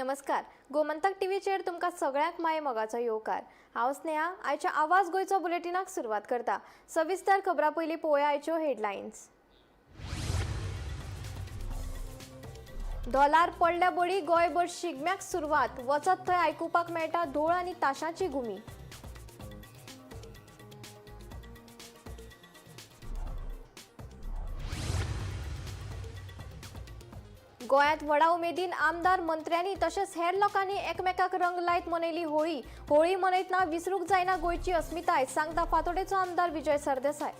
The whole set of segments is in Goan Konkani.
नमस्कार, गोमंतक टीव्हीचेर तुमकां सगळ्यांक माये मोगाचो येवकार. हांव स्नेहा, आयच्या आवाज गोंयचो बुलेटिनाक सुरवात करता. सविस्तर खबरां पयलीं पळोवया आयच्यो हेडलायन्स. डॉलार पडल्या बडी गोंयभर शिगम्याक सुरवात. वचत थंय आयकुपाक मेळटा धोळ आनी ताशाची घुमी. गोंयांत व्हडा उमेदीन आमदार, मंत्र्यांनी तशेंच हेर लोकांनी एकमेकाक रंग लायत मनयली होळी. होळी मनयतना विसरूंक जायना गोंयची अस्मिताय, सांगता फातोडेचो आमदार विजय सरदेसाय.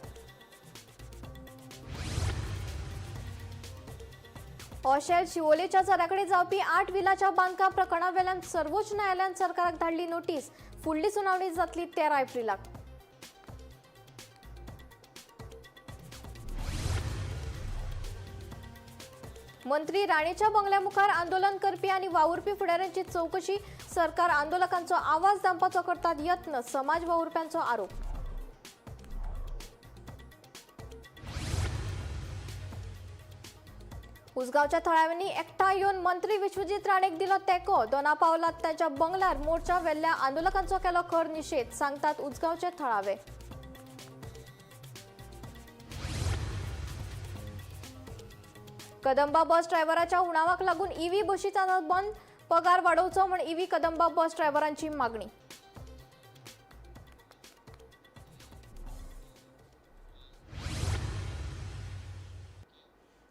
ओशेल शिवोलेच्या झऱ्याकडेन जावपी 8 विलाच्या बांदकाम प्रकरणावेल्यान सर्वोच्च न्यायालयान सरकाराक धाडली नोटीस. फुडली सुनावणी जातली 13 एप्रिलाक. मंत्री राणेच्या बंगल्या मुखार आंदोलन करपी आनी वावुरपी फुडाऱ्यांची चवकशी. सरकार आंदोलकांचो आवाज दामपाचो करतात यत्न, समाज वावुरप्यांचो आरोप. उसगांवच्या थळाव्यांनी एकठांय येवन मंत्री विश्वजीत राणेक दिलो तेंको. दोना पावलात ताच्या बंगल्यार मोर्चा व्हेल्ल्या आंदोलकांचो केलो खर निशेध, सांगतात उसगांवचे थळावे. कदंबा बस ड्रायव्हराच्या उणावाक लागून ईव्ही बशी चालप बंद. पगार वाडोवचो म्हूण ईव्ही कदंबा बस ड्रायव्हरांची मागणी.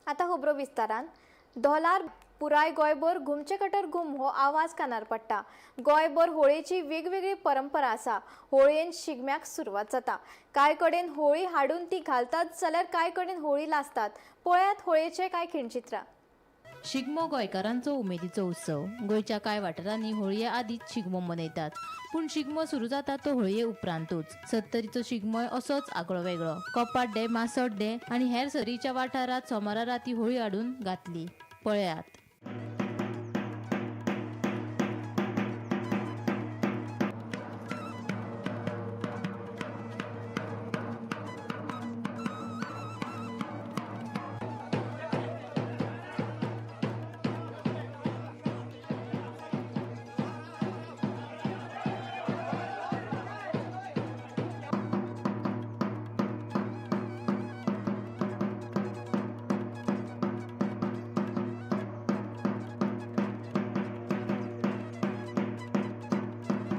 आता खबरो विस्तारान. धोलार पुराय गोंयभर घुमचे कटर घुम हो आवाज कानार पडटा. गोंयभर होळयेची वेगवेगळी परंपरा आसा. होळयेन शिगम्याक सुरवात जाता. कांय कडेन होळी हाडून ती घालतात जाल्यार कांय कडेन होळी लासतात. पळयात होळयेचे कांय खिणचित्रां. शिगमो गोंयकारांचो उमेदीचो उत्सव. गोंयच्या कांय वाठारांनी होळये आदींच शिगमो मनयतात, पूण शिगमो सुरू जाता तो होळये उपरांतूच. सत्तरीचो शिगमोय असोच आगळो वेगळो. कोपाड्डे, मासोड्डे आनी हेर सरीच्या वाठारांत सोमारा राती होळी हाडून घातली. पळयात.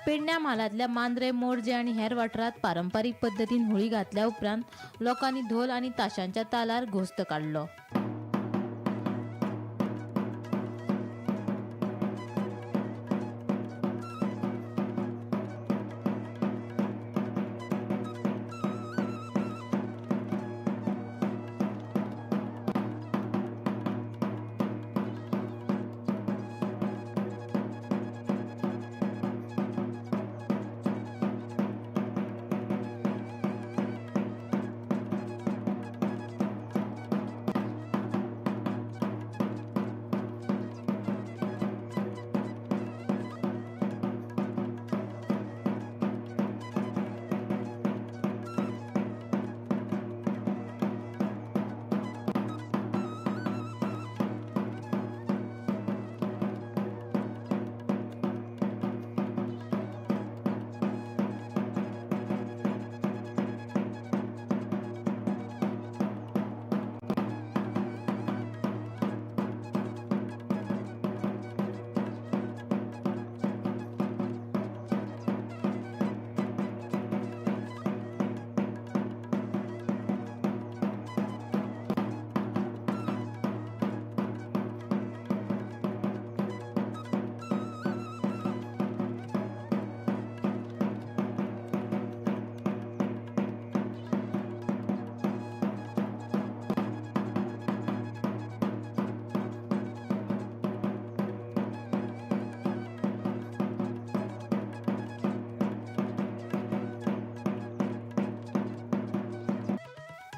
पेडण्या म्हालांतल्या मांद्रे, मोरजे आनी हेर वाठारांत पारंपारीक पद्दतीन होळी घातल्या उपरांत लोकांनी धोल आनी ताशांच्या तालार घोस्त काडलो.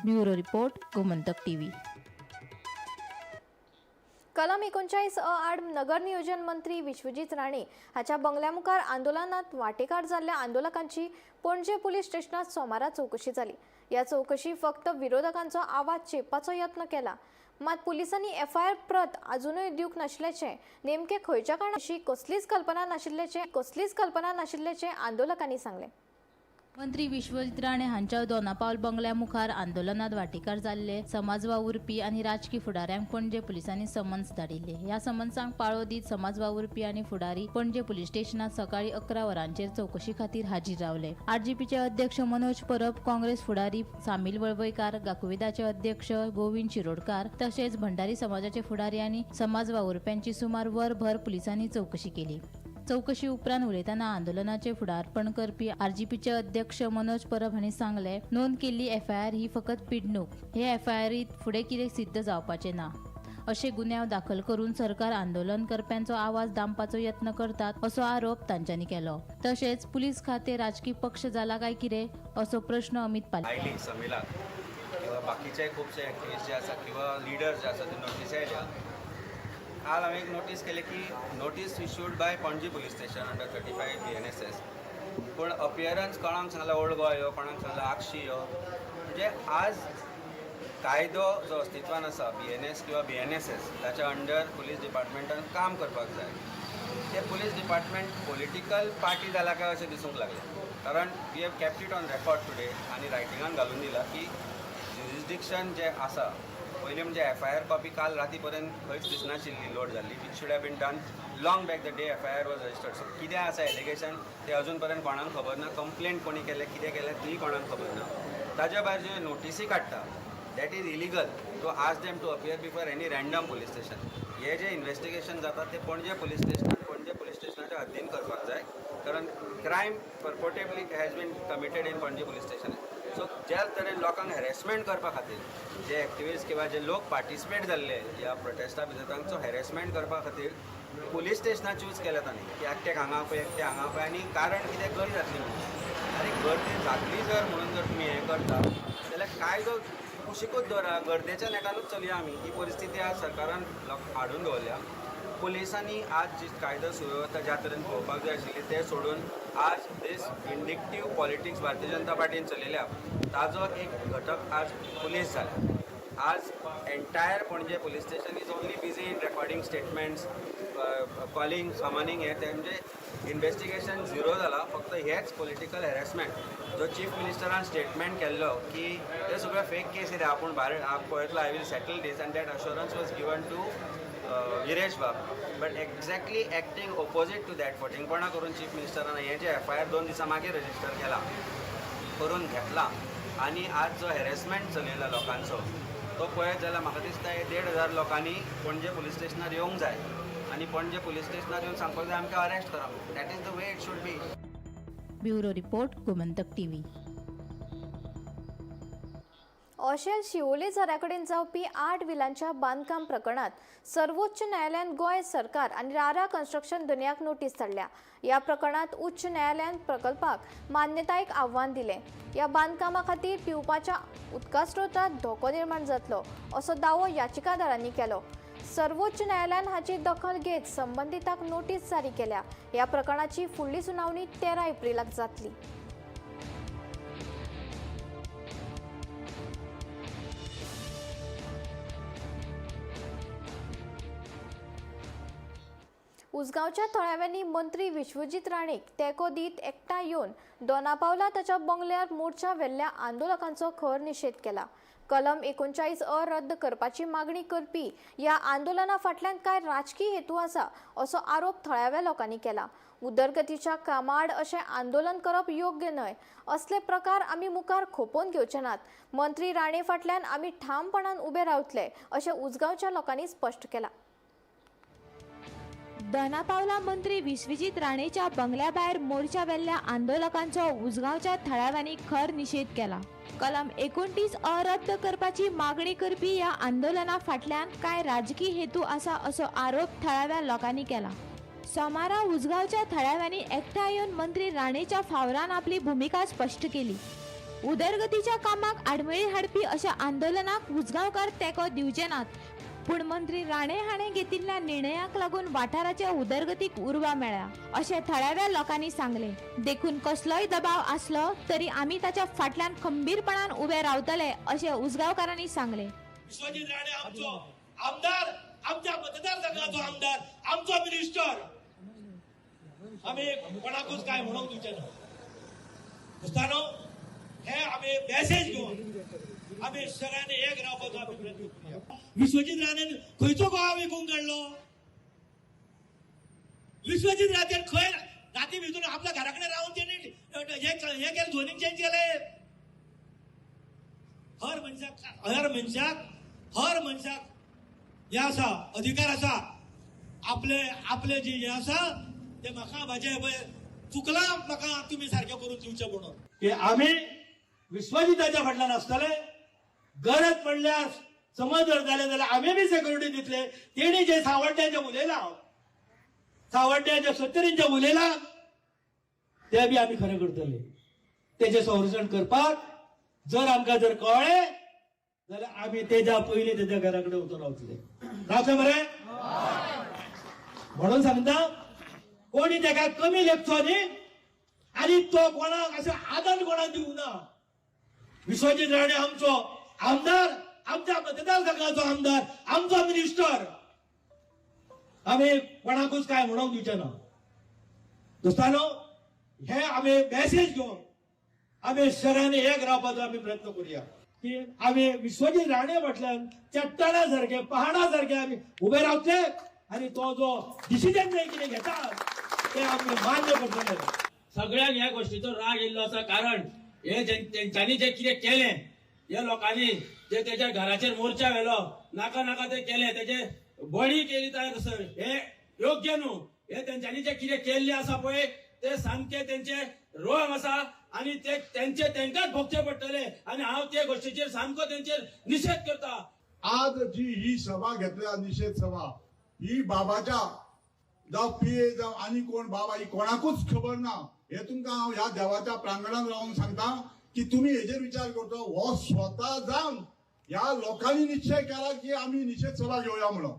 Bureau report, Gomantak TV. कलम 39 अ आड नगर नियोजन मंत्री विश्वजीत राणे हाच्या बंगल्या मुखार आंदोलनात वांटेकार जाल्ल्या आंदोलकांची पणजे पुलीस स्टेशनात सोमारा चवकशी जाली. ह्या चवकशी फक्त विरोधकांचो आवाज चेपपाचो यत्न केला. मात पुलिसांनी एफआयआर प्रत अजुनूय दिवंक नाशिल्ल्याचें, नेमकें खंयच्या कारणाशी कसलीच कल्पना नाशिल्ल्याचें आंदोलकांनी सांगलें. मंत्री विश्वजीत राणे हांच्या दोनापावल बंगल्या मुखार आंदोलनात वांटेकार जाल्ले समाज वावुरपी आनी राजकी फुडाऱ्यांक पणजे पुलिसांनी समन्स धाडिल्ले. ह्या समन्सांक पाळो दीत समाज वावुरपी आनी फुडारी पणजे पुलीस स्टेशनात सकाळी 11 वरांचेर चवकशी खातीर हाजीर रावले. आरजीपीचे अध्यक्ष मनोज परब, काँग्रेस फुडारी सामील वळवयकार, गाकुवेदाचे अध्यक्ष गोविंद शिरोडकार तशेंच भंडारी समाजाचे फुडारी आनी समाज वावुरप्यांची सुमार वरभर पुलिसांनी चवकशी केली. चवकशी उपरांत उलयतना आंदोलनाचे फुडारपण करपी आरजीपीचे अध्यक्ष मनोज परब हांणी सांगले, नोंद केल्ली एफआयआर ही फकत पिडणूक. हे एफआयआरीत फुडें कितें सिद्ध जावपाचें ना. अशे गुन्यांव दाखल करून सरकार आंदोलन करप्यांचो आवाज दामपाचो यत्न करतात असो आरोप तांच्यांनी केलो. तशेंच पुलीस खाते राजकी पक्ष जाला काय कितें असो प्रश्न अमित पाल आयली समिलाक किंवा बाकीचे खुबशे एक्टिविस्ट जे आसा किंवा लिडर्स जे आसा ते नोटीस आयल्या. काल हांवें एक नोटीस केली की notice issued by Panaji police station under 35 BNSS, पूण अपियरन्स कोणाक सांगला ओल्ड गोवा यो, कोणाक सांगला आगशी यो. म्हणजे आज कायदो जो अस्तित्वान आसा BNS किंवा BNSS ताच्या अंडर पुलीस डिपार्टमेंटान काम करपाक जाय. ते पुलीस डिपार्टमेंट पॉलिटिकल पार्टी जाला काय अशें दिसूंक लागलें, कारण we have kept it on record today आनी रायटिंगान घालून दिलां की ज्युरिसडिक्शन जें आसा पयलीं म्हणजे एफआयआर कॉपी काल राती पर्यंत खंयच दिसनाशिल्ली लोड जाल्ली. It should have been done long back the day FIR was registered. So कितें आसा एलिगेशन तें अजून पर्यंत कोणाक खबर ना, कंप्लेंट कोणी केलें कितें केलें तीय कोणाक खबर ना. ताज्या भायर ज्यो नोटिसी काडटा that is illegal to ask them to appear before any random police station. हे जे इन्वेस्टिगेशन जाता ते पणजे पुलीस स्टेशनान पणजे पुलीस स्टेशनाच्या हद्दीन करपाक जाय, कारण crime purportedly has been committed in Panaji police station. So ज्या तरेन लोकांक हॅरेसमेंट करपा खातीर जे एक्टिविस्ट किंवा जे लोक पार्टिसिपेट जाल्ले ह्या प्रोटेस्टा भितर तांचो हॅरेसमेंट करपा खातीर पुलीस स्टेशनां चूज केल्या तांणी की एकट्याक हांगा पळय एकट्याक हांगा पळय, आनी कारण कितें गर्दी जातली म्हणून. आनी गर्दी जातली जर म्हणून जर तुमी हें करता जाल्यार कायदो कुशिकूच दवरा, गर्देच्या नेटानूच चलया आमी. ही परिस्थिती आज सरकारान हाडून दवरल्या. पुलिसांनी आज जी कायदो सुवेवस्था ज्या तरेन पळोवपाक जाय आशिल्ली तें सोडून आज दीस विंडिक्टीव पॉलिटिक्स भारतीय जनता पार्टीन चलयल्या ताजो एक घटक आज पुलीस जाला. आज entire Panaji police station is only busy in recording statements, calling, summoning. हें तें म्हणजे इन्वेस्टिगेशन झिरो जाला, फक्त हेच पॉलिटिकल हॅरेसमेंट. जो चीफ मिनिस्टरान स्टेटमेंट केल्लो की ते सगळे फेक केस कितें आपूण भायर पळयतलो, I will settle this, and that assurance was given to Viresh Bab, but exactly acting opposite to that फटींगपणां करून चीफ मिनिस्टरान हें जें एफआयआर 2 दिसां मागीर रजिस्टर केलां करून घेतला आनी आज जो हॅरेसमेंट चलयला लोकांचो तो पळयत जाल्यार म्हाका दिसता हे 1,500 लोकांनी पणजे पुलीस स्टेशनार येवंक जाय आनी पणजे पुलीस स्टेशनार येवन सांगपाक जाय आमकां अरेस्ट करा. That is the way it should be. Bureau report, Gomantak TV. Oshel Siolim झऱ्या कडेन जावपी 8 विलांच्या बांदकाम प्रकरणात सर्वोच्च न्यायालयान गोंय सरकार आनी रारा कन्स्ट्रक्शन धनयाक नोटीस धाडल्या. ह्या प्रकरणात उच्च न्यायालयान प्रकल्पाक मान्यतायेक आव्हान दिलें. ह्या बांदकामा खातीर पिवपाच्या उदका स्रोतांत धोको निर्माण जातलो असो दावो याचिकादारांनी केलो. सर्वोच्च न्यायालयान हाची दखल घेत संबंदितांक नोटीस जारी केल्या. ह्या प्रकरणाची फुडली सुनावणी 13 एप्रिलाक जातली. उसगांवच्या थळाव्यांनी मंत्री विश्वजीत राणेक तेंको दीत एकठांय येवन दोनापावला ताच्या बंगल्यार मोर्चा व्हेल्ल्या आंदोलकांचो खर निशेध केला. कलम 39 अ रद्द करपाची मागणी करपी ह्या आंदोलना फाटल्यान कांय राजकी हेतू आसा असो आरोप थळाव्या लोकांनी केला. उदरगतीच्या कामाआड अशें आंदोलन करप योग्य न्हय, असले प्रकार आमी मुखार खोपोवन घेवचे नात. मंत्री राणे फाटल्यान आमी ठामपणान उबे रावतले अशें उसगांवच्या लोकांनी स्पश्ट केलां. दोनापावला मंत्री विश्वजीत राणेच्या बंगल्या भायर मोर्चा व्हेल्ल्या आंदोलकांचो उसगांवच्या थळाव्यांनी खर निशेध केला. कलम 29 अ रद्द करपाची मागणी करपी ह्या आंदोलना फाटल्यान कांय राजकी हेतू आसा असो आरोप थळाव्या लोकांनी केला. सोमारा उसगांवच्या थळाव्यांनी एकठांय येवन मंत्री राणेच्या फावरान आपली भुमिका स्पश्ट केली. उदरगतीच्या कामाक आडमेळी हाडपी अशा आंदोलनाक उसगांवकार तेंको दिवचे नात. पूण मंत्री राणे हाणें घेतिल्ल्या निर्णयाक लागून वाठाराच्या उदरगतीक उर्बा मेळ्ळ्या अशें थळाव्या लोकांनी सांगलें. देखून कसलोय दबाव आसलो तरी आमी ताच्या फाटल्यान खंबीरपणान उबे रावतले अशें उसगांवकारांनी सांगलें. विश्वजीत राणे आमचो आमदार, आमच्या मतदारसंघाचो आमदार, आमचो मिनिस्टर, आमी कोणाकूच काय म्हणूंक दिवचे ना. दोस्तानो, हे आमी मॅसेज घेवन आमी सगळ्यांनी एक रावपाचो आमी प्रयत्न करुया. विश्वजीत राणेन खंयचो गोवा विकूंक काडलो? विश्वजीत राणेन खंय राती भितर आपल्या घरा कडेन रावन तेणी हे केलें, झोनींग चेंज केलें. हर मनशाक हर मनशाक हर मनशाक हे आसा, अधिकार आसा आपले आपले जे हे आसा ते म्हाका म्हाजे पळय चुकलां म्हाका तुमी सारकें करून दिवचें म्हणून की आमी विश्वजिताच्या फाटल्यान आसतले. गरज पडल्यार समज जर जालें जाल्यार आमी बी सेक्युरिटी दितले. तेणी जे सावड्ड्याचें उलयलां, सावड्ड्याच्या सत्तरींचें उलयलां, ते बी आमी खरें करतले. तेजें संरक्षण करपाक जर आमकां जर कळ्ळें जाल्यार आमी तेज्या पयलीं तेज्या घरा कडेन वचून रावतले. रावतले मरे? म्हणून सांगता, कोणी तेका कमी लेखचो न्ही आनी तो कोणाक असो आदार कोणाक दिवंक ना. विश्वजीत राणे आमचो आमदार, आमच्या मतदारसंघाचो आमदार, आमचो मिनिस्टर, आमी कोणाकूच काय म्हणूंक दिवचे ना. दोस्तानो, हे आमी मॅसेज घेवन आमी सगळ्यांनी एक रावपाचो आमी प्रयत्न करुया की आमी विश्वजीत राणे फाटल्यान चट्टाना सारखे, पहाडा सारखे आमी उबे रावतले आनी तो जो डिसिजन जे कितें घेता ते आमी मान्य करतले. सगळ्यांक ह्या गोष्टीचो राग येयल्लो आसा, कारण हे तेंच्यांनी जे कितें केलें, ह्या लोकांनी जे तेच्या घराचेर मोर्चा व्हेलो, नाका नाका ते केले, तेजे बळी केली तयार सर, हे योग्य न्हू. हे तेंच्यांनी जे कितें केल्लें आसा पळय ते सामके तेंचे रोंग आसा आनी ते तेंचे तेंकांच भोगचे पडटले आनी हांव ते गोष्टीचेर सामको तेंचेर निशेध करता. आज जी ही सभा घेतल्या, निषेध सभा, ही बाबाच्या जावं पीए जावं आनी कोण बाबा, ही कोणाकूच खबर ना. हे तुमकां हांव ह्या देवाच्या प्रांगणान रावन सांगता की तुमी हेजेर विचार करचो. हो स्वता जावन ह्या लोकांनी निश्चय केला की आमी निषेध सभा घेवया म्हणून.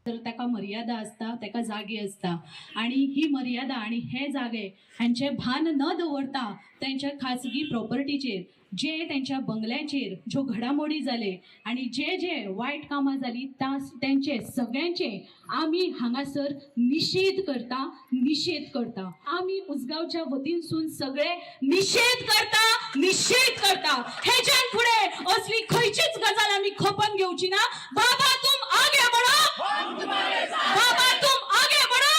तर ताका मर्यादा आसता, ताका जागे आसता आनी ही मर्यादा आनी हे जागे हांचें भान न दवरता तेंच्या खाजगी प्रॉपर्टीचेर, जे तेंच्या बंगल्याचेर ज्यो घडामोडी जाले आनी जे जे वायट कामां जाली तेंचे सगळ्यांचे आमी हांगासर निशेध करता, निशेध करता. आमी उसगांवच्या वतीनसून सगळे निशेध करता, निशेध करता. हेच्यान फुडें असली खंयचीच गजाल आमी खपन घेवची ना. बाबा तुम आगे बढ़ो, बाबा तुम आगे बढ़ो.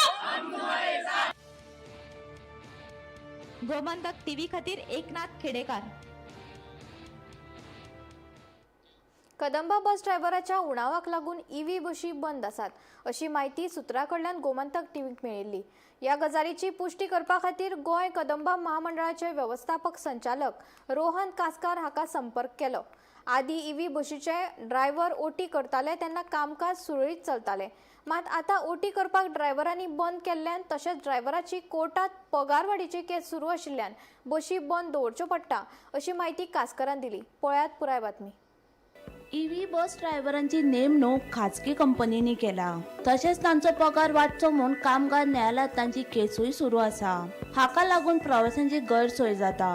गोमंतक टीव्ही खातीर एकनाथ खेडेकार. कदंबा बस ड्रायव्हराच्या उणावाक लागून ईव्ही बशी बंद आसात अशी म्हायती सुत्रा कडल्यान गोमंतक टीव्हीक मेळिल्ली. ह्या गजालीची पुष्टी करपा खातीर गोंय कदंबा महामंडळाचे व्यवस्थापक संचालक रोहन कासकार हाका संपर्क केलो. आदी ईव्ही बशीचे ड्रायव्हर ओटी करताले तेन्ना कामकाज सुरळीत चलताले, मात आतां ओटी करपाक ड्रायव्हरांनी बंद केल्ल्यान तशेंच ड्रायव्हराची कोर्टात पगारवाडीची केस सुरू आशिल्ल्यान बशी बंद दवरच्यो पडटा अशी म्हायती कासकारान दिली. पळयात पुराय बातमी. ईव्ही बस ड्रायव्हरांची नेमणूक खाजगी कंपनींनी केला. तशेंच तांचो पगार वाडचो म्हूण कामगार न्यायालयांत तांची केसूय सुरू आसा. हाका लागून प्रवाशांची गैरसोय जाता.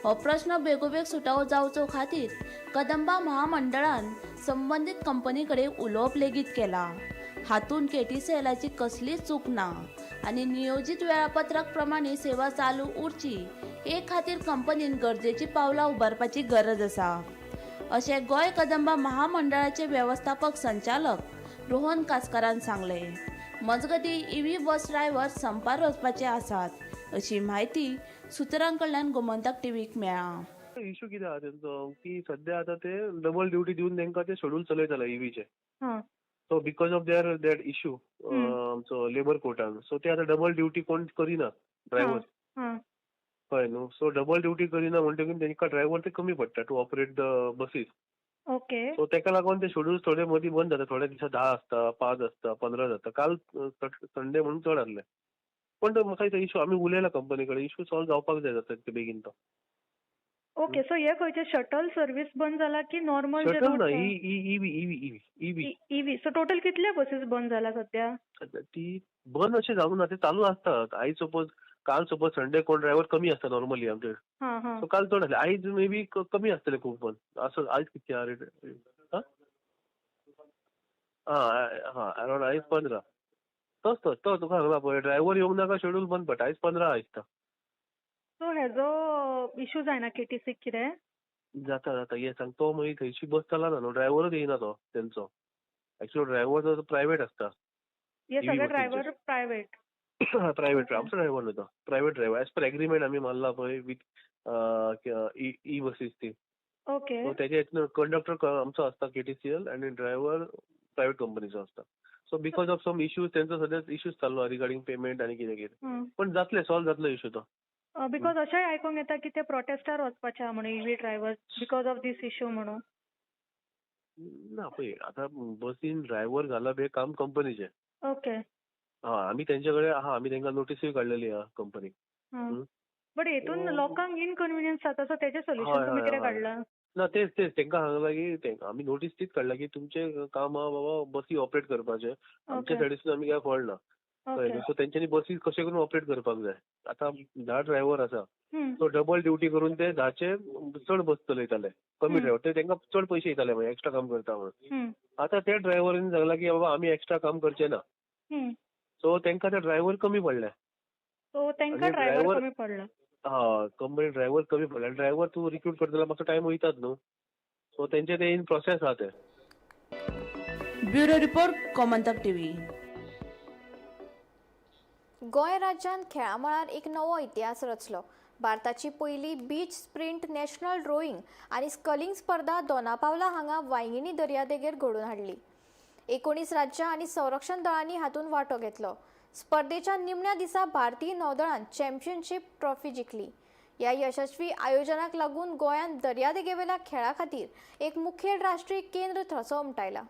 हो प्रश्न बेगोबेग सुटावो जावचो खातीर कदंबा महामंडळान संबंदीत कंपनी कडेन उलोवप लेगीत केला. हातूंत केटीसीएलाची कसलीच चूक ना आनी नियोजीत वेळापत्रक प्रमाणे सेवा चालू उरची हे खातीर कंपनीन गरजेची पावलां उबारपाची गरज आसा अशें गोंय कदंबा महामंडळाचे व्यवस्थापक संचालक रोहन कासकारान सांगलें. मजगतीं, ईव्ही बस ड्रायव्हर संपार वचपाचे आसात अशी म्हायती सुत्रां कडल्यान गोमंतक टीव्हीक मेळ्ळा. इशू कितें आहा तेंचो की सद्या आतां ते डबल ड्युटी दिवन तेंकां ते शेड्यूल चलयताले ईव्हीचे. So because of their that issue आमचो लेबर कोर्टान, सो ते आतां डबल ड्युटी कोण करिना ड्रायव्हर, कळ्ळें न्हू? सो डबल ड्युटी करिना म्हणटकीर तेंकां ड्रायव्हर ते कमी पडटा to operate the buses. So तेका लागून ते शेड्यूल थोडे मदीं बंद जाता. थोड्या दिसा 10 आसता, 5 आसता, 15 जाता. काल संडे म्हणून चड आसले. पण तो म्हाका दिसता इशू आमी उलयला कंपनी कडेन, इशू सॉल्व जावपाक जाय जाता तितके बेगीन तो. ओके, सो हे खंयचे शटल सर्वीस बंद जाला की नॉर्मल जे शटल ना, EV EV EV EV. So total कितले बसीस बंद जाला सध्या? ती बंद अशें जावंक ना, ते चालू आसतात. आयज सपोज काल सपोज संडे कोण ड्रायव्हर कमी आसता नॉर्मली आमचे, सो काल चड आसले, आयज मे बी कमी आसतले खूब. पण असो आयज कितके आहा रेट? हां अरावंड आयज 15. तोच तो तो तुका सांगला पळय, ड्रायव्हर येवंक नाका, शेड्यूल बंद पडटा. आयज 15 दिसता. सो हेजो इशू जायना केटीसीक कितें जाता? जाता ये सांग, तो मागीर थंयची बस चलना न्हू, ड्रायव्हरूच येयना तो तेंचो. एक्चुअली ड्रायव्हर तो प्रायवेट आसता. हे सगळे ड्रायव्हर प्रायवेट? प्रायवेट, आमचो ड्रायव्हर न्हू तो, private driver. As per agreement आमी मारला पळय विथ ई बसीस ती. ओके. सो तेजे हितून कंडक्टर आमचो आसता केटीसीएल आनी ड्रायव्हर प्रायवेट कंपनीचो आसता. So because of some issues तेंचो सद्या इश्यूज चालू रिगार्डिंग पेमेंट आनी कितें कितें, पण जातले सॉल्व जातलो इश्यू तो. Because अशेंय आयकूंक येता की ते प्रोटेस्टार वचपाचे आहा म्हणून EV driver because of this issue म्हणून. ना पळय, आतां बसीन ड्रायव्हर घालप हें काम कंपनीचें. ओके. हा, आमी तेंचे कडेन आहा, आमी तेंकां नोटीसूय काडलेली आहा कंपनीक. बट हेतून लोकांक इनकन्विनियन्स जाता, सो तेजें सोल्युशन तुमी कितें काडलां? ना तेच तेच तेंकां सांगलां की आमी नोटीस तीच काडला की तुमचें काम आहा बाबा बसी ऑपरेट करपाचें, आमच्या सायडीसून आमी काय फॉल्ट ना. कळ्ळें? सो तेंच्यांनी बसी कशें करून ऑपरेट करपाक जाय. आतां 10 ड्रायव्हर आसा, सो डबल ड्युटी करून ते 10चे चड बस चलयताले, कमी ड्रायव्हर ते तेंकां चड पयशे येताले मागीर एक्स्ट्रा काम करता म्हणून. आतां ते ड्रायव्हरांनी सांगलां की बाबा आमी एक्स्ट्रा काम करचे ना, सो तेंकां ते ड्रायव्हर कमी पडले. सो तेंकां ड्रायव्हर कमी पडला. हा, कंपनी ड्रायव्हर कमी पडले आनी ड्रायव्हर तूं रिक्रूट करता जाल्यार मातसो टायम वयतात न्हू, सो तेंचे ते इन प्रोसेस आहा ते. Bureau report, Gomantak TV. Goa राज्यान खेळा मळार एक नवो इतिहास रचलो. भारताची पयली बीच स्प्रिंट नॅशनल रोईंग आनी स्कलिंग स्पर्धा दोनापावला हांगा वांयगिणी दर्यादेगेर घडोवन हाडली. 19 राज्यां आनी संरक्षण दळांनी हातूंत वांटो घेतलो. स्पर्धेच्या निमण्या दिसा भारतीय नौदळान चॅम्पियनशीप ट्रॉफी जिखली. ह्या यशस्वी आयोजनाक लागून गोंयांत दर्यादेगेवेल्या खेळा खातीर एक मुखेल राष्ट्रीय केंद्र थसो उमटायला.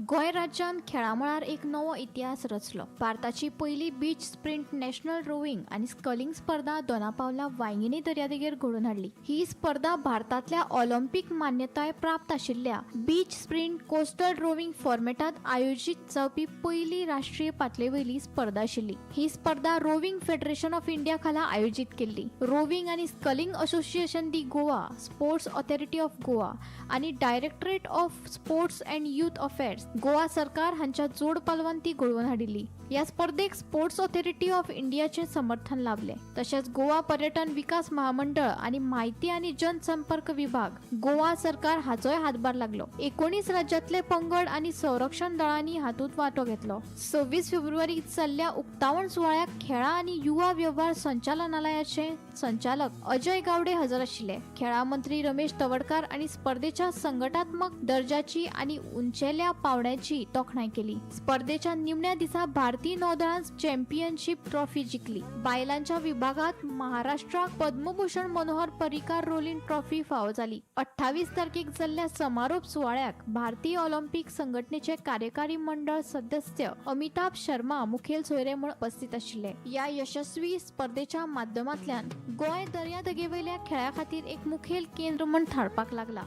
गोंय राज्यान खेळा मळार एक नवो इतिहास रचलो. भारताची पयली बीच स्प्रिंट नॅशनल रोईंग आनी स्कलिंग स्पर्धा दोनापावला वांयगिणी दर्यादेगेर घडोवन हाडली. ही स्पर्धा भारतांतल्या ऑलिम्पिक मान्यताय प्राप्त आशिल्ल्या बीच स्प्रिंट कोस्टल रोईंग फॉर्मेटांत आयोजीत जावपी पयली राष्ट्रीय पातळेवयली स्पर्धा आशिल्ली. ही स्पर्धा रोविंग फेडरेशन ऑफ इंडिया खाला आयोजीत केल्ली. रोविंग आनी sculling association de Goa, sports authority of Goa आनी directorate of sports and youth affairs Goa सरकार हांच्या जोड पालवान ती घडोवन हाडिल्ली. ह्या स्पर्धेक स्पोर्ट्स ऑथॉरिटी ऑफ इंडियाचें समर्थन लाभलें. तशेंच गोवा पर्यटन विकास महामंडळ आनी म्हायती आनी जनसंपर्क विभाग गोवा सरकार हाचोय हातभार लागलो. 19 राज्यांतले पंगड आनी संरक्षण दळांनी हातूंत वांटो घेतलो. 26 फेब्रुवारीक जाल्ल्या उक्तावण सुवाळ्याक खेळां आनी युवा वेव्हार संचालनालयाचे संचालक अजय गावडे हजर आशिल्ले. खेळां मंत्री रमेश तवडकार आनी स्पर्धेच्या संघटनात्मक दर्जाची आनी उंचेल्या पावंड्याची तोखणाय केली. स्पर्धेच्या निमण्या दिसा भारतीय नौदळान चॅम्पियनशीप ट्रॉफी जिखली. बायलांच्या विभागात महाराष्ट्राक पद्मभूषण मनोहर पर्रीकार रोलिंग ट्रॉफी फावो जाली. 28 तारखेक जाल्ल्या समारोप सुवाळ्याक भारतीय ऑलिम्पिक संघटनेचे कार्यकारी मंडळ सदस्य अमिताभ शर्मा मुखेल सोयरे म्हूण उपस्थित आशिल्ले. ह्या यशस्वी स्पर्धेच्या माध्यमांतल्यान गोंय दर्यादेगेवयल्या खेळा खातीर एक मुखेल केंद्र म्हूण थारपाक लागला.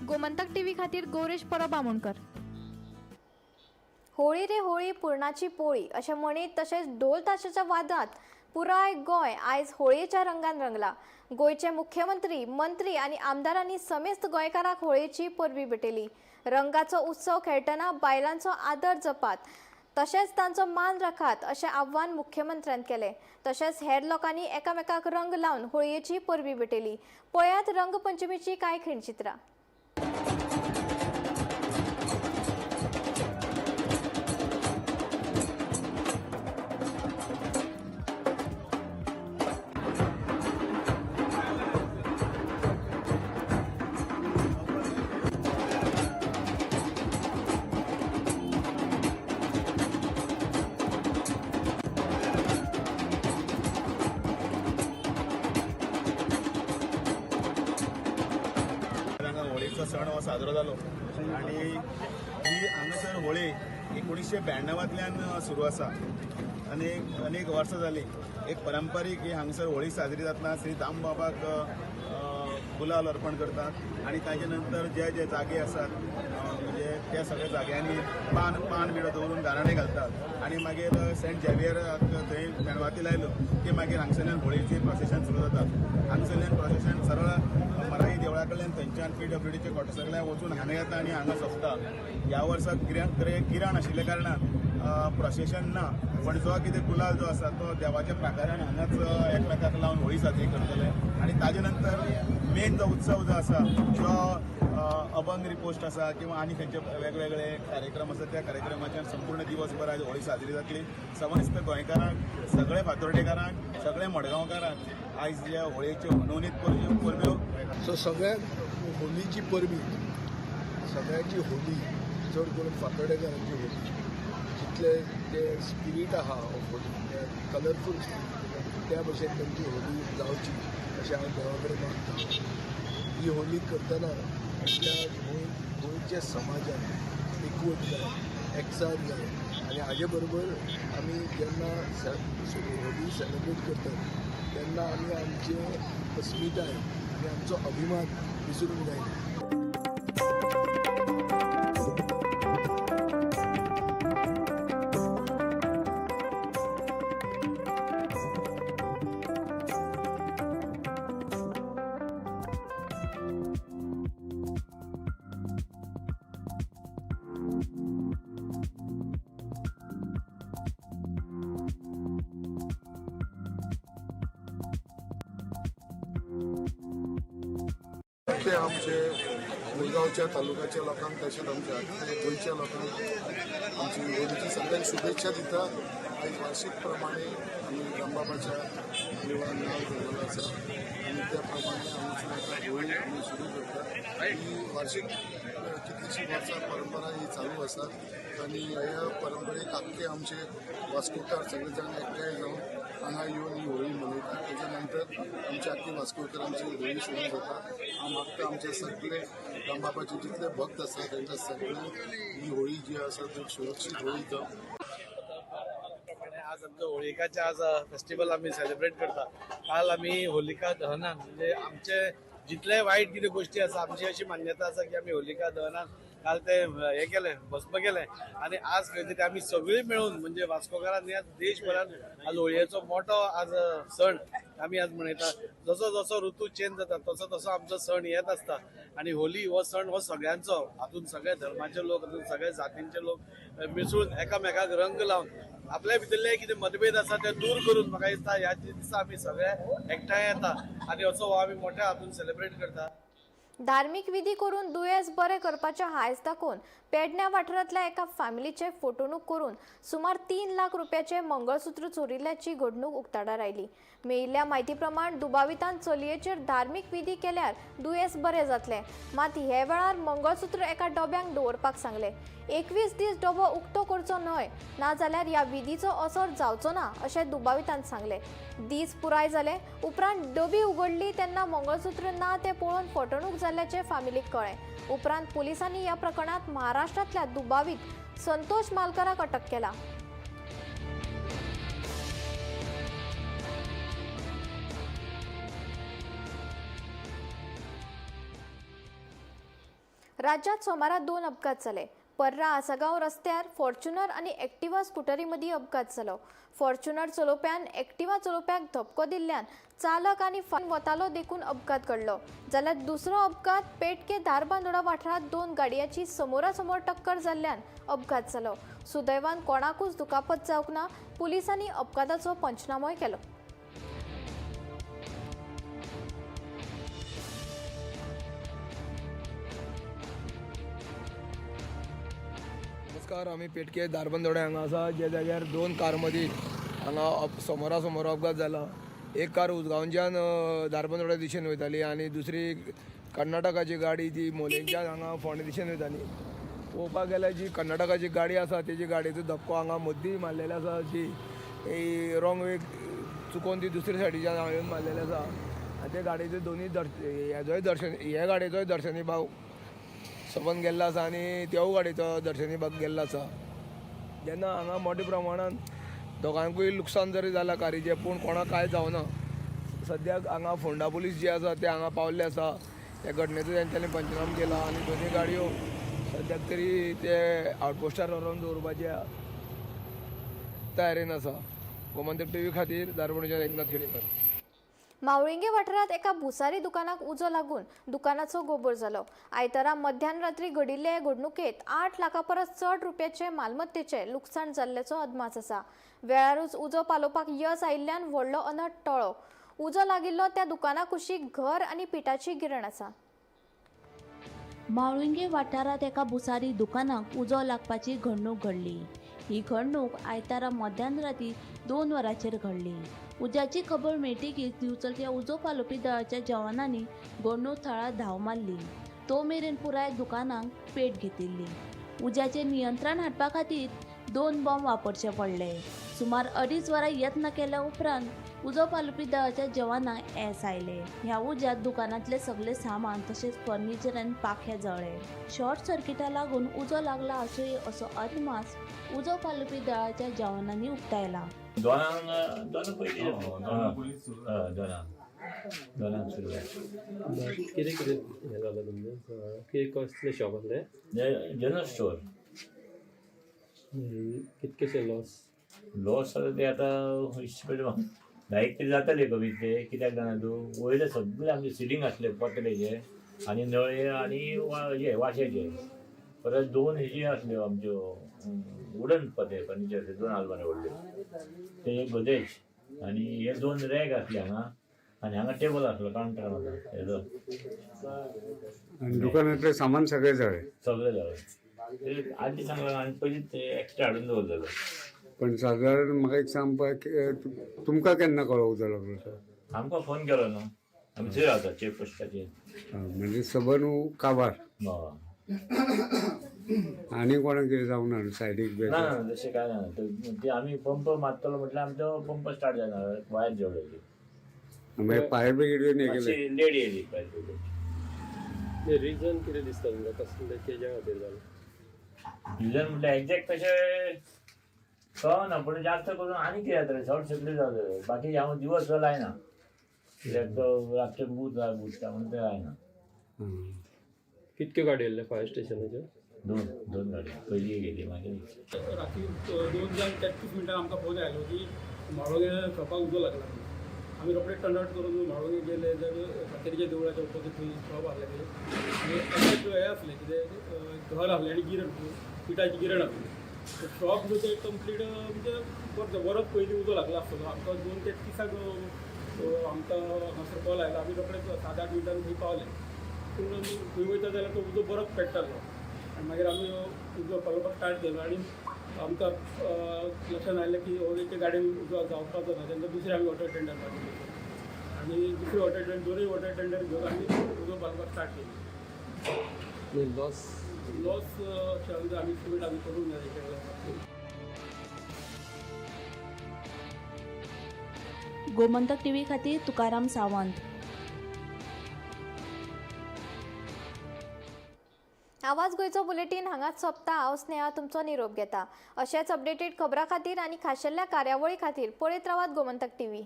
गोमंतक टीव्ही खातीर गौरेश परब आमोणकर. होळी रे होळी पुरणाची पोळी अशें म्हणीत तशेंच ढोल ताशाच्या वादांत पुराय गोंय आयज होळयेच्या रंगान रंगला. गोंयचे मुख्यमंत्री, मंत्री आनी आमदारांनी समेस्त गोंयकारांक होळयेची परबी भेटयली. रंगाचो उत्सव खेळटना बायलांचो आदर जपात तशेंच तांचो मान राखात अशें आव्हान मुख्यमंत्र्यान केलें. तशेंच हेर लोकांनी एकामेकाक रंग लावन होळयेची परबी भेटयली. पळयात रंगपंचमीची कांय खिणचित्रां. होळीचो सण हो साजरो जालो आनी ही हांगासर होळी 1992तल्यान सुरू आसा. अनेक अनेक वर्सां जालीं एक परंपरीक ही हांगसर होळी साजरी जातना श्री दामबाबाक गुलाल अर्पण करतात आनी ताजे नंतर जे जे जागे आसात म्हणजे त्या सगळ्या जाग्यांनी पान पान विडो दवरून गाराणें घालतात आनी मागीर सेंट झेवियराक थंय मेणवाती लायल्यो की मागीर हांगसरल्यान होळीचें प्रोसेशन सुरू जाता. हांगसरल्यान प्रोसेशन सरळ मराठी देवळा कडल्यान थंयच्यान PWDच्या क्वॉर्टर्सा कडल्यान वचून हांगा येता आनी हांगा सोंपता. ह्या वर्सा गिराण आशिल्ल्या कारणान प्रोसेशन ना, पण जो कितें गुलाल जो आसा तो देवाच्या प्राकारान हांगाच एकमेकाक लावन होळी साजरी करतले आनी ताजे नंतर मेन जो उत्सव जो आसा जो अभंग रिपोस्ट आसा किंवा आनी खंयचे वेगवेगळे कार्यक्रम आसा त्या कार्यक्रमाच्यान संपूर्ण दिवसभर आयज होळी साजरी जातली. समस्त गोंयकारांक, सगळे फातोर्डेकारांक, सगळे मडगांवकारांक आयज ज्या होळयेच्यो नवनीत परब्यो. सो सगळ्यांक होलीची परबी, सगळ्यांची होली, चड करून फातोर्डेकारांची होली, जितले ते स्पिरीट आहा ऑफ होली, कलरफूल स्पिरीट, त्या भशेन तांची होली जावची अशें हांव देवा कडेन मागता. ही होली करतना आपल्या गोंयच्या समाजान एकवट जाय, एकचार जाय आनी हाजे बरोबर आमी जेन्ना होली सेलिब्रेट करतात तेन्ना आमी आमचे अस्मिताय आनी आमचो अभिमान विसरूंक जायना. ते आमचे मुरगांवच्या तालुक्याच्या लोकांक तशेंच आमच्या गोंयच्या लोकांक आमची होलीची सगळ्यांक शुभेच्छा दिता. आयज वार्षिक प्रमाणे आमी रामबाबाच्या देवळान नाव दवरलो आसा आनी त्या प्रमाणे आमची आतां होळी आमी सुरू करता. ही वार्षिक कितलीशीं वर्सां परंपरा ही चालू आसा आनी ह्या परंपरेक आख्खे आमचे वास्कोकार सगळे जाण एकठांय जावन हांगा येवन ही होळी मनयता. तेच्या नंतर आमच्या आख्खी वास्कोकरांची होळी सुरू जाता. हांव मागता आमचे सगळे रामबाबाचे जितले भक्त आसा तांकां सगळ्यांक ही होळी जी आसा ती सुरक्षीत होळी जावं. आज आमचं होलिकाचे आज फेस्टिवल आमी सेलिब्रेट करता. काल आमी होलिका दहनान म्हणजे आमचे जितले वायट कितें गोश्टी आसा, आमची अशी मान्यता आसा की आमी होलिका दहनान काल ते हे केलें, भस्म केलें आनी आज खंय तरी आमी सगळीं मेळून म्हणजे वास्कोकारांनी आज देशभरान आज होळयेचो मोठो आज सण आमी आज मनयता. जसो जसो ऋतू चेंज जाता तसो तसो आमचो सण येत आसता आनी होली हो सण हो सगळ्यांचो, हातून सगळे धर्माचे लोक, हातून सगळे जातींचे लोक मिसळून एकामेकाक रंग लावन आपल्या भितरले कितें मतभेद आसा ते दूर करून म्हाका दिसता ह्या दिसा आमी सगळे एकठांय येता आनी असो हो आमी मोठ्या हातून सेलिब्रेट करता. धार्मिक विधी करून दुयेंस बरें करपाचें हांयस दाखोवन पेडण्या वाठारांतल्या एका फॅमिलीचे फटवणूक करून सुमार 3 लाख रुपयाचे मंगळसूत्र चोरिल्ल्याची घडणूक उक्ताडार आयली. मेळिल्ल्या म्हायती प्रमाण दुबावितान चलयेचेर धार्मिक विधी केल्यार दुयेंस बरें जातलें, मात हे वेळार मंगळसूत्र एका डब्यांक दवरपाक सांगलें. 21 दीस डबो उक्तो करचो न्हय, नाजाल्यार ह्या विधीचो असर जावचो ना अशें दुबावितान सांगलें. दीस पुराय जाले उपरांत डबी उगडली तेन्ना मंगळसूत्र ना तें पळोवन फटवणूक जाल्ल्याचें फॅमिलीक कळ्ळें. उपरांत पोलिसांनी ह्या प्रकरणांत महाराष्ट्रांतल्या दुबावीत संतोष मालकराक अटक केला. राज्यात सोमारा 2 अपघात जाले. पर्रा आसगांव रस्त्यार फॉर्च्युनर आनी एक्टिवा स्कुटरी मदीं अपघात जालो. फॉर्च्युनर चलोवप्यान एक्टिवा चलोवप्याक धपको दिल्ल्यान चालक आनी फान वतालो देखून अपघात घडलो. जाल्यार दुसरो अपघात पेटके धारबांदोडा वाठारांत 2 गाडयांची समोरासमोर टक्कर जाल्ल्यान अपघात जालो. सुदैवान कोणाकूच दुखापत जावंक ना. पुलिसांनी अपघाताचो पंचनामोय केलो. नमस्कार, आमी पेटके धारबांदोड्या हांगा आसा, ज्या जाग्यार 2 कार मदीं हांगा समोरासमोर अपघात जाला. एक कार उजगांवच्यान धारबांदोड्या दिशेन वयताली आनी दुसरी कर्नाटकाची गाडी ती मोलेंच्यान हांगा फोंडे दिशेन वयताली. पळोवपाक गेल्यार जी कर्नाटकाची गाडी आसा तेजी गाडयेचो धपको हांगा मदीं मारलेलो आसा, जी रॉंग वे चुकोवन ती दुसरे सायडीच्यान हांगा येवन मारलेली आसा. आनी ते गाडयेचो दोनूय हेजोय दर्शन, हे गाडयेचोय दर्शनी भाग सबंद गेल्लो आसा आनी तेवूय गाडयेचो दर्शनी भाग गेल्लो आसा. जेन्ना हांगा मोठ्या प्रमाणान दोगांकूय लुकसाण जरी जालां कारीचें, पूण कोणाक कांय जावना. सद्याक हांगा फोंडा पुलीस जे आसा ते हांगा पावल्ले आसा. त्या घटनेचो तेंच्यांनी पंचनामा केला आनी दोनूय गाडयो सद्याक तरी ते आउटपोस्टार व्हरोन दवरपाच्या तयारेन आसा. गोमंतक टीव्ही खातीर धारबणच्यान एकनाथ खेडेकर. मावळिंगे वाठारांत एका भुसारी दुकानाक उजो लागून दुकानाचो गोबोर जालो. आयतारा मध्यान रात्री घडिल्ले हे घडणुकेंत 8 लाखां परस चड रुपयाचे मालमत्तेचें लुकसाण जाल्ल्याचो अदमास आसा. वेळारूच उजो पालोवपाक यश आयिल्ल्यान व्हडलो अनर्थ टळ्ळो. उजो लागिल्लो त्या दुकाना कुशीक घर आनी पिठाची गिरण आसा. मावळिंगे वाठारांत एका भुसारी दुकानाक उजो लागपाची घडणूक घडली. ही घडणूक आयतारा मध्यान राती 2 वरांचेर घडली. उज्याची खबर मेळटकीच दिवचलच्या उजो पालोवपी दळाच्या जवानांनी घडणूक थळार धांव मारली. तो मेरेन पुराय दुकानाक पेट घेतिल्ली. उज्याचेर नियंत्रण हाडपा खातीर 2 बॉम्ब वापरचे पडले. सुमार 2.5 वरां यत्न केल्या उपरांत उजो पालोवपी दळाच्या जवानांक येस आयलें. ह्या उज्यांत दुकानांतलें सगळें सामान तशेंच फर्निचर आनी पाखे जळ्ळे. शॉर्ट सर्किटा लागून उजो लागला आसुये असो अदमास उजो पालोवपी दळाच्या जवानांनी उक्तायला. दोनांक पयलीं दोनांक सुरू जालें. कितें कितें हें जालें तुमचें? कितें कसलें शॉप आसलें? General store. कितकेशे लॉस? लॉस जाता ते आतां इस्टिमेट लायक तरी जाताले कमी ते, कित्याक जाणा तूं, वयले सगळे आमचे सिलींग आसले पत्र्याचे आनी नळे आनी हे वाशेचे. परत 2 हेजी आसल्यो आमच्यो वुडन पत्रे फर्निचर, 2 आलमारी व्हडल्यो, ते एक गोदरेज आनी हे 2 रॅक आसले हांगा आनी हांगा टेबल आसलो कावंटर आसलो हेजो. आनी दुकानांतलें सामान सगळें जळ्ळें? सगळें जळ्ळें. आदीं सांगलां आनी पयलीं ते एक्स्ट्रा हाडून दवरलेलो. पण सादारण म्हाका एक सांग, तुमकां केन्ना कळ्ळो उजो लागलो तो? आमकां फोन केलो न्हू, आमी थंय रावता चेक पोस्टाचेर. म्हणजे सबंद काबार. आनी कोणाक कितें जावंक ना सायडीक? ना ना, तशें कांय ना. ते आमी पंप मारतलो म्हटल्यार आमचो पंप स्टार्ट जायना, वायर जळ्ळी. मागीर फायर ब्रिगेडीन हें केलें? लेट येयली फायर ब्रिगेड. रिजन कितें दिसता तुमकां कसलें केज्या खातीर जालें? रिजन म्हटल्यार एक्झॅक्ट तशें कळना, पूण जास्त करून आनी कितें जातलें, शॉर्ट सर्कीट जातलें. बाकी हांव दिवस लायना, कित्याक तो रातचे भूत बुजता म्हणून ते लायना. कितक्यो गाडयो येयल्ले फायर स्टेशनाच्यो? दोन गाडयो, पयली गेली मागीर. राती 2:33 आमकां फोन आयलो की म्हाळोंगे शॉपाक उजो लागला. आमी रोखडे टर्न आउट करून म्हाळोंगे गेले. सातेरीच्या देवळाच्या ऑपोजीट थंय शॉप आसलें आनी हें आसलें कितें घर आसलें आनी गिरण, पिठाची गिरण आसली. शॉप न्हू तें कंप्लीट म्हणजे बरोच पयलीं उजो लागला आसतलो. आमकां 2:33 आमकां हांगासर कॉल आयलो. आमी रोखडे 7-8 मिनटान थंय पावले. पूण थंय वयता जाल्यार तो उजो बरोच पेट्टालो आनी मागीर आमी उजो पालोवपाक स्टार्ट केलो आनी आमकां लक्षांत आयलें की हो एके गाडयेन उजो जावपाचो ना. तेन्ना दुसरें आमी वॉटर टेंडर पाठयले आनी दुसरे वॉटर टेंडर, दोनूय वॉटर टेंडर घेवन आमी उजो पालोवपाक स्टार्ट केली. लॉस लॉस अशें आमी एस्टिमेट आमी करूंक ना तेच्या. गोमंतक टीव्ही खातीर तुकाराम सावंत. आवाज गोंयचो बुलेटीन हांगाच सोंपता. हांव स्नेहा तुमचो निरोप घेता. अशेंच अपडेटेड खबरां खातीर आनी खाशेल्या कार्यावळी खातीर पळयत रावात गोमंतक टीव्ही.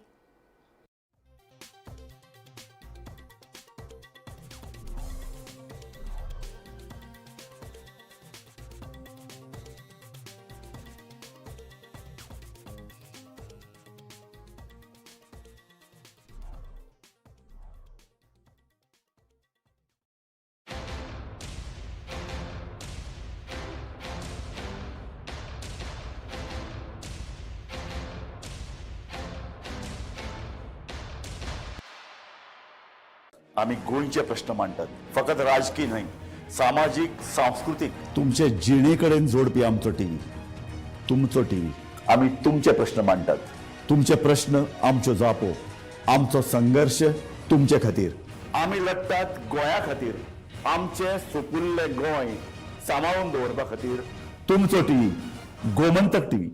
आमी गोंयचे प्रश्न मांडटात, फकत राजकीय न्हय, सामाजीक, सांस्कृतीक, तुमचे जिणे कडेन जोडपी आमचो टीव्ही, तुमचो टीव्ही. आमी तुमचे प्रश्न मांडटात, तुमचे प्रश्न आमच्यो जापो, आमचो संघर्श तुमचे खातीर. आमी लढटात गोंया खातीर, आमचें सुपुल्लें गोंय सांबाळून दवरपा खातीर. तुमचो टीव्ही, गोमंतक टीव्ही.